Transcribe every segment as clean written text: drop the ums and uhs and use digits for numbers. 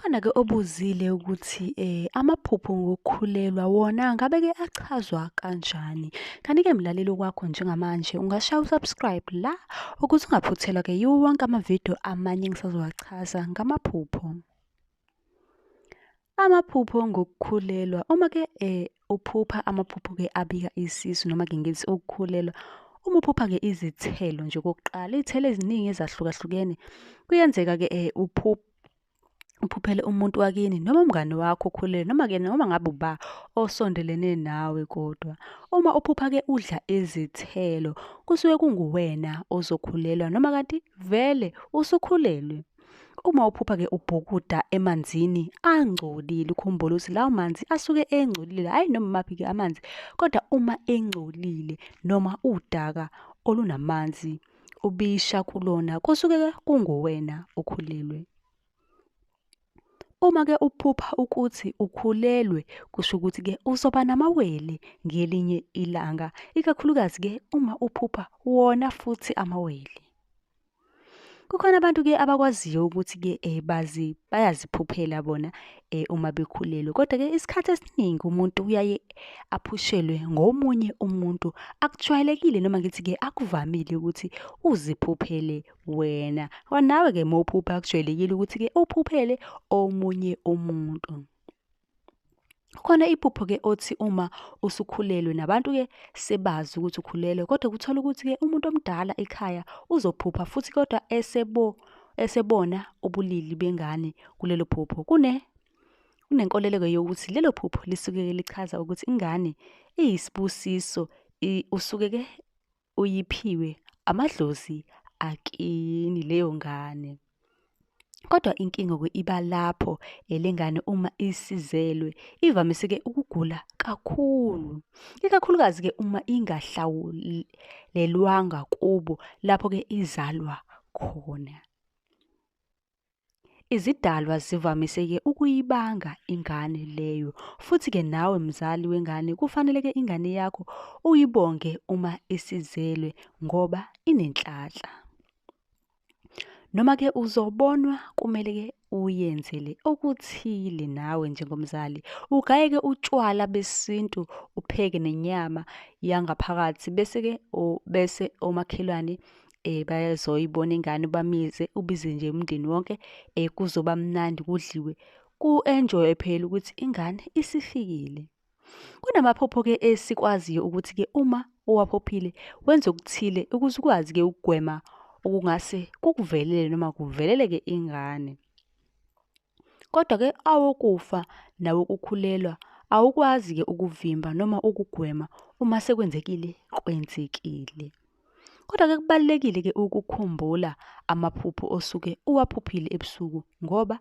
Kukhona-ke obuzile ukuthi amaphupho ngokukhulelwa wona ngabe-ke achazwa kanjani? Kanti-ke mlaleli okwakho njengamanje ungashaya u-subscribe la ukuze ungaphuthelwa-ke yiwo wonke amavidiyo amanye engisazowachaza ngamaphupho. Amaphupho ngokukhulelwa. Uma-ke uphupha amaphupho-ke abika isisu noma-ke ngithi ukukhulelwa. Uma uphupha-ke izithelo nje okokuqala, iy'thelo eziningi ezahlukahlukene, kuyenzeka-ke uphuphele umuntu wakini noma umngani wakho okhulelwe noma-ke noma ngabe uba osondelene nawe kodwa. Uma uphupha-ke udla izithelo, kusuke kunguwena ozokhulelwa noma kanti vele usukhulelwe. Uma uphupha-ke ubhukuda emanzini angcolile, ukhumbule ukuthi lawo manzi asuke engcolile, hhayi noma imaphi-ke amanzi, kodwa uma engcolile noma udaka olunamanzi ubisha kulona, kusuke-ke kunguwena okhulelwe. Uma-ke uphupha ukuthi ukhulelwe, kusho ukuthi-ke uzoba namawele ngelinye ilanga, ikakhulukazi-ke uma uphupha wona futhi amawele. Kukhona abantu-ke abakwaziyo ukuthi-ke bayaziphuphela bona uma bekhulelwe, kodwa-ke isikhathi esiningi umuntu uyaye aphushelwe ngomunye umuntu. Akujwayelekile noma ngithi-ke akuvamile ukuthi uziphuphele wena. Nawe-ke uma uphupha akujwayelekile ukuthi-ke uphuphele omunye umuntu. Kukhona iphupho-ke othi uma usukhulelwe nabantu-ke sebazi ukuthi ukhulelwe, kodwa kuthola ukuthi-ke umuntu omdala ekhaya uzophupha futhi kodwa esebona ubulili bengane kulelo phupho. Kunenkolelo-ke yokuthi lelo phupho lisuke lichaza ukuthi ingane iyisibusiso, usuke-ke uyiphiwe amadlozi akini leyo ngane. Kodwa inkinga-ke iba lapho le ngane uma isizelwe ivamise-ke ukugula kakhulu, ikakhulukazi-ke uma ingahlawulelwanga kubo lapho-ke izalwa khona. Izidalwa zivamise-ke ukuyibanga ingane leyo, futhi-ke nawe mzali wengane kufanele-ke ingane yakho uyibonge uma isizelwe ngoba inenhlanhla. Noma-ke uzobonwa kumele-ke uyenzele okuthile nawe njengomzali. Ugayeke utshwala besintu, upheke nenyama yangaphakathi, bese-ke bese omakhelwane bazoyibona ingane bamize, ubize nje umndeni wonke kuzoba mnandi kudliwe, ku-enjoy-we phela ukuthi ingane isifikile. Kunamaphupho-ke esikwaziyo ukuthi-ke uma uwaphuphile wenze okuthile ukuze ukwazi-ke ukugwema okungase kukuvelele noma kuvelele-ke ingane. Kodwa-ke awokufa nawokukhulelwa awukwazi-ke ukuvimba noma ukugwema, uma sekwenzekile kwenzekile. Kodwa-ke kubalulekile-ke ukukhumbula amaphupho osuke uwaphuphile ebusuku ngoba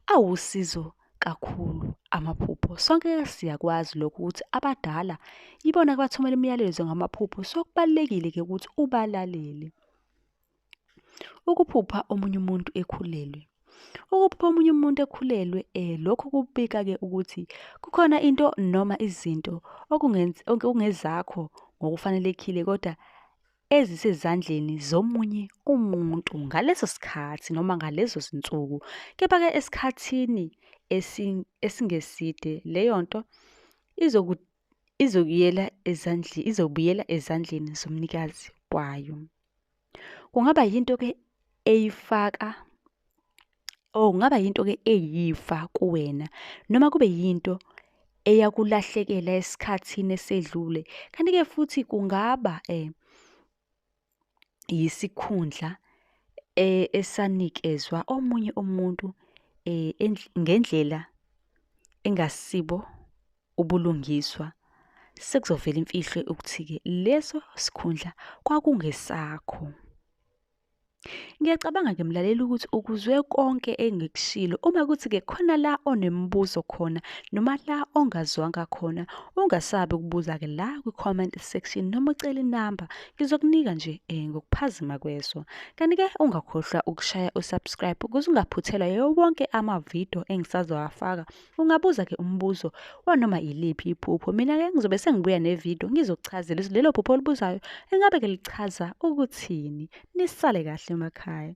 awusizo kakhulu amaphupho. Sonke siyakwazi lokho ukuthi abadala yibona abathumela imiyalezo ngamaphupho, so kubalulekile-ke ukuthi ubalalele. Ukuphupha omunye umuntu ekhulelwe. Ukuphupha omunye umuntu ekhulelwe lokhu kubika-ke ukuthi kukhona into noma izinto okungezakho ngokufanelekile kodwa ezisezandleni zomunye umuntu ngaleso sikhathi noma ngalezo zinsuku. Kepha-ke esikhathini esingeside leyo nto izobuyela ezandleni zomnikazi wayo. Kungaba yinto-ke eyifaka or kungaba yinto-ke eyifa kuwena noma kube yinto eyakulahlekela esikhathini esedlule. Kanti-ke futhi kungaba yisikhundla esanikezwa omunye umuntu ngendlela engasibo ubulungiswa. Sekuzovela imfihlo ukuthi-ke leso sikhundla kwakungesakho. Ngiyacabanga-ke mlaleli ukuthi ukuzwe konke engikushilo. Uma kuthi-ke khona la onemibuzo khona noma la ongazwanga khona, ungasabi ukubuza-ke la kwi-comment section noma ucele inamba, ngizokunika nje ngokuphazima kweso. Kanti-ke ungakhohlwa ukushaya u-subscribe ukuze ungaphuthelwa yiwo wonke amavidiyo engisazowafaka. Ungabuza-ke umbuzo wanoma iliphi iphupho, mina-ke ngizobe sengibuya nevidiyo ngizokuchazela ukuthi lelo phupho olibuzayo ingabe-ke lichaza ukuthini. Nisale kahle emakhaya.